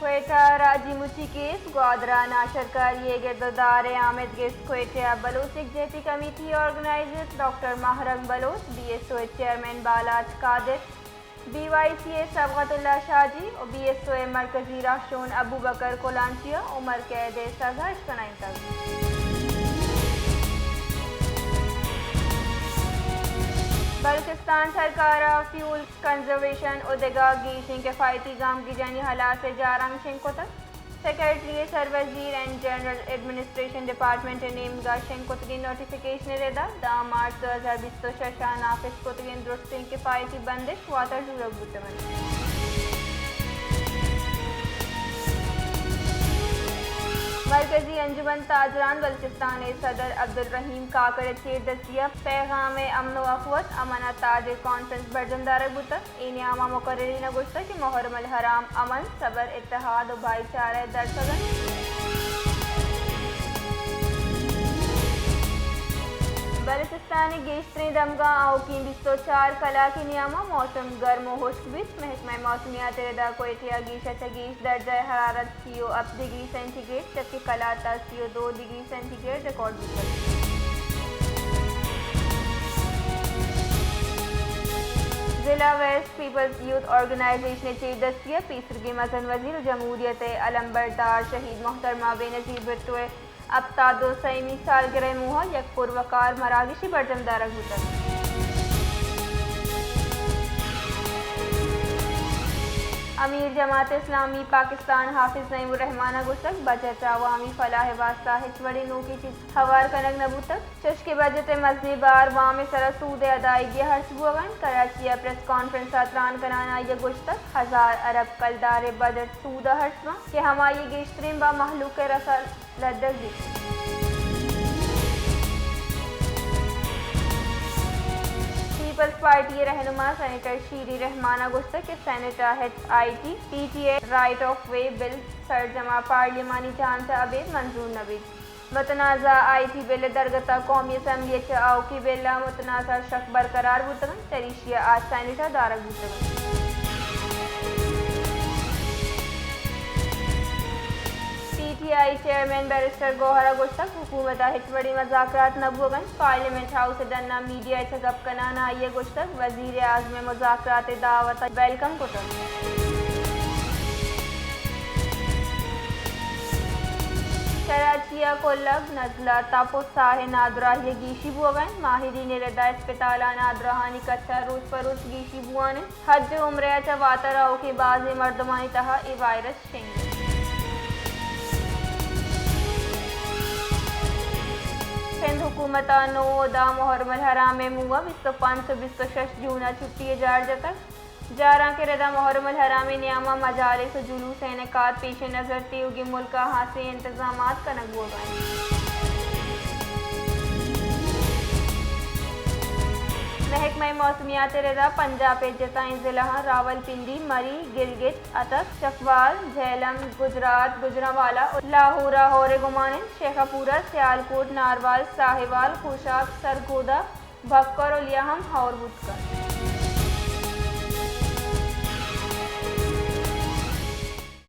کوئٹہ، راجی مچی کیس، گوادر ءَ ناشرکاری ءِ گرد ءُ دار ءَ آمید گیس۔ کوئٹہ ءَ بلوچ یکجہتی کمیٹی ءِ آرگنائزر ڈاکٹر ماہ رنگ بلوچ، بی ایس او ءِ چیئرمین بالاچ قادر، بی وائی سی ءِ صبغت اللہ شاہ جی ءُ بی ایس او ءِ مرکزی راہشون ابوبکر کلانچی ءَ عمر قید ءِ سزا اشکنائینتگ۔ بلوچستان سرکار ءَ فیول کنزرویشن ءُ دگہ گیشیں کفایتی گامگیجانی ہلاس ءِ جارانک شنگ کتگ۔ سیکرٹری سروزیر اینڈ جنرل ایڈمنسٹریشن ڈیپارٹمنٹ ءِ نیمگ ءَ شنگ کتگیں نوٹیفکیشن ءِ رد ءَ دہ مارچ دو ہزار بیست ءُ شش ءَ نافذ کتگیں درستیں کفایتی بندش واتر زورگ بوتگ انت۔ مرکزی انجمن تاجران بلوچستان ءِ صدر عبدالرحیم کاکڑ ءِ چیردستی ءَ پیغام امن ءُ اخوت، امن ءِ تاج ءِ کانفرنس برجم دارگ بوتگ۔ اے نیام ءَ مقررین ءَ گوشتگ کہ محرم الحرام امن، صبر، اتحاد ءُ بھائی چارہ ءِ درشگ انت۔ بلوچستان ءِ گیشتریں دمگاں آؤکیں بیست ءُ چار کلاک ءِ نیام ءَ موسم گرم ءُ ہشک بیت۔ محکمہ موسمیات ءِ رد ءَ کوئٹہ ءَ گیش ءَ چہ گیش درجہ حرارت سی ءُ ہپت ڈگری سینٹی گریڈ، جبکہ قلات ءَ سی ءُ دو ڈگری سینٹی گریڈ ریکارڈ بوتگ۔ ضلع ویسٹ پیپلز یوتھ آرگنائزیشن ءِ چیردستی ءَ پیسرگیں مزن وزیر ءُ جمہوریت ءِ علمبردار شہید محترمہ بینظیر بھٹو ءِ ہپتاد ءُ سیمی سالگرہ ءِ موہ ءَ یک پروقار مراگشے برجم دارگ بوتگ۔ امیر جماعت اسلامی پاکستان حافظ نعیم الرحمان ءَ گوشتگ، بجٹ ءَ عوامی فلاح ءِ واستہ ہچ وڑیں نوکیں چیز ہوار کنگ نہ بوتگ، چوشکہ بجٹ ءِ مزنیں بار وام ءِ سرا سود ءِ ادائیگی ءَ ہرس بوگ ءَ انت۔ کراچی ءَ پریس کانفرنس ءَ تران کنان ءَ آئی ءَ گوشتگ، ہزار ارب کلدار ءِ بجٹ سود ءَ ہرس باں کہ ہمائی ءِ گیشتریں بار مہلوک ءِ رسا لڈگ بیت۔ پیپلز پارٹی ءِ رہنما سینیٹر شیری رحمان ءَ گوشتگ کہ سینیٹ ءَ ہچ I T, T T A right of way bill سرجم ءَ پارلیمانی جہان ءَ چہ ابید منظور نہ بیت۔ متنازعہ آئی ٹی بل ءِ درگت ءَ قومی اسمبلی ءَ چہ آؤکیں بل ءَ متنازعہ شک برقرار بوتگ انت، چریشی ءَ آ سینیٹ ءَ دارگ بوتگ انت۔ پی ٹی آئی چیئرمین بیرسٹر گوہر ءَ گوشتگ، حکومت ءَ ہچ وڑیں مذاکرات نہ بوگ ءَ انت۔ پارلیمنٹ ہاؤس ءِ ڈن ءَ میڈیا ءَ چہ گپ کنان ءَ آئی ءَ گوشتگ، وزیر اعظم ءِ مذاکرات ءِ دعوت ءَ ویلکم کتگ۔ کراچی ءَ کلگ، نزلہ، تپ ءُ ساہ ءِ نادراہی ءَ گیشی بوگ ءَ انت۔ ماہرین ءِ رد ءَ اسپتال ءِ نادراہانی کچ ءَ روچ پہ روچ گیشی بوان انت۔ حج ءُ عمرہ ءَ چہ واتر آؤکیں بازیں مردمانی تہا اے وائرس شنگ انت۔ سندھ حکومت ءَ نو ءُ دہ محرم الحرام ءِ موہ ءَ بیست ءُ پنچ ءُ بیست ءُ شش جون ءَ چھٹی ءِ جار جتگ۔ جارانک ءِ رد ءَ محرم الحرام ءِ نیام ءَ مجالس ءُ جلوس ءِ انعقاد پیش نظر تیوگیں ملک ءَ ہاسیں انتظامات کنگ بوگ ءَ انت۔ محکمہ موسمیات ءِ رد ءَ پنجاپ ءِ جتائیں ضلعاں راولپنڈی، مری، گلگت، اٹک، چکوال، جہلم، گجرات، گوجرانوالہ ءُ لاہور ءَ ہور ءِ گمان انت۔ شیخ پورہ، سیالکوٹ، ناروال، ساہیوال، خوشاب، سرگودھا، بھکر ءُ لیاہم ہور بوت کنت۔